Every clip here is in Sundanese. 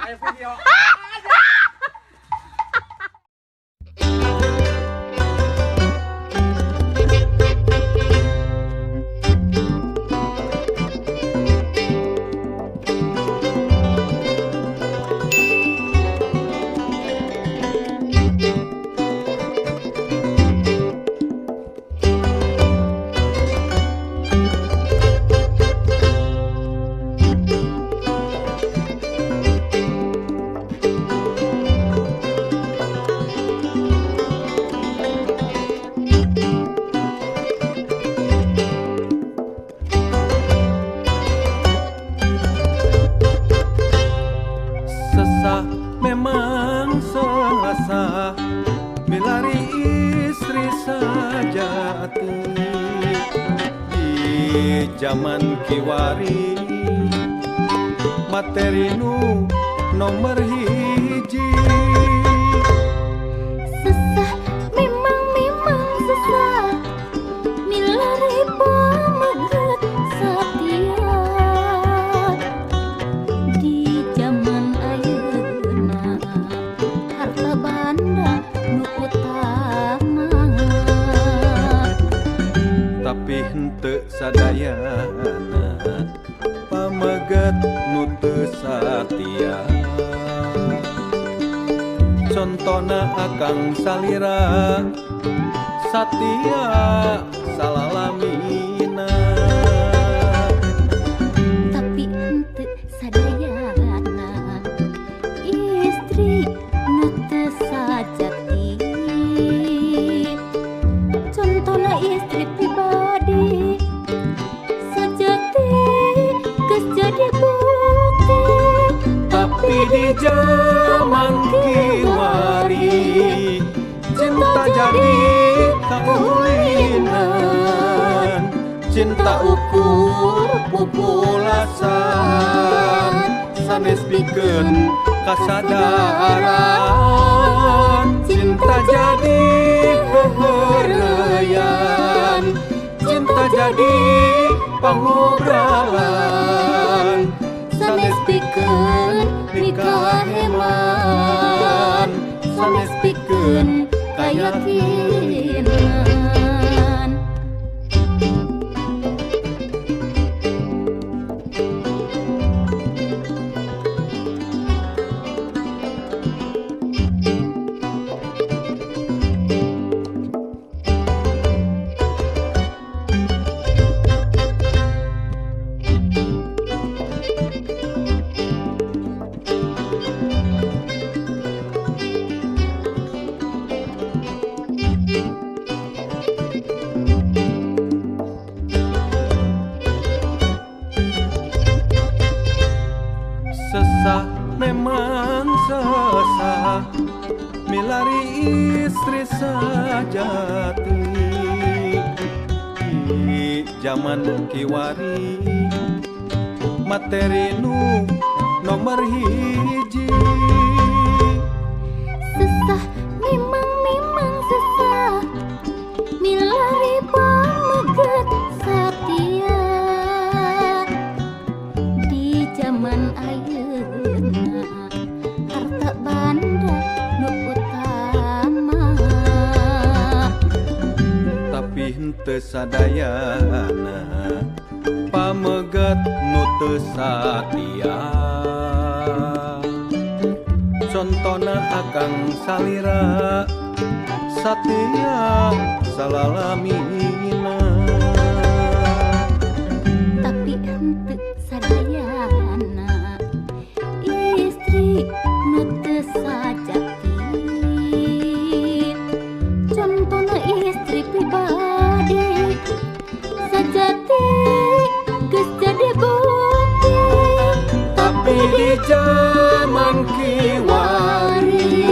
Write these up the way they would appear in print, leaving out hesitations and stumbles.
Ayo video. Sesah memang selasa milari istri sajati di zaman kiwari materi nu nomor hiji. Sesah memang memang sesah milari pameget satia di zaman ayeuna harta banda nu utama tapi henteu sadayana pameget nu teu satia. Contona akang salira satia salalamina. Tapi henteu sadayana istri nu teu sajati. Contona istri pribadi sajati geus jadi bukti. Tapi di zaman kiwari cinta jadi kaulinan, cinta ukur pupulasan sanes pikeun kasadaran. Cinta jadi heureyan, cinta jadi pangobralan sanes pikeun mikaheman, sanes pikeun kayakinan. Sesah memang sesah milari istri sajati di zaman kiwari materi nu nomor hiji. Sesah memang memang sesah milari pameget satia di zaman ayeuna harta banda nu utama. Tapi henteu sadayana pameget nu teu satia. Contona akang salira satia salalamina. Tapi henteu sadayana istri nu teu sajati. Contona istri pribadi sajati geus jadi bukti. Tapi di zaman kiwari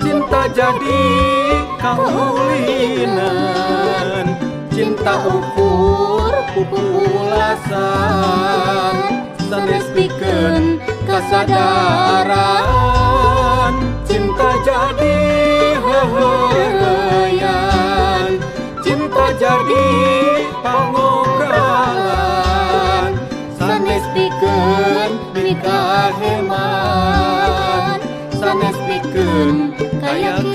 cinta jadi kaulinan, cinta ukur pupulasan sanes pikeun kasadaran. Cinta jadi heureyan, cinta jadi pangobralan sanes pikeun mikaheman. Sanes pikeun kayakinan.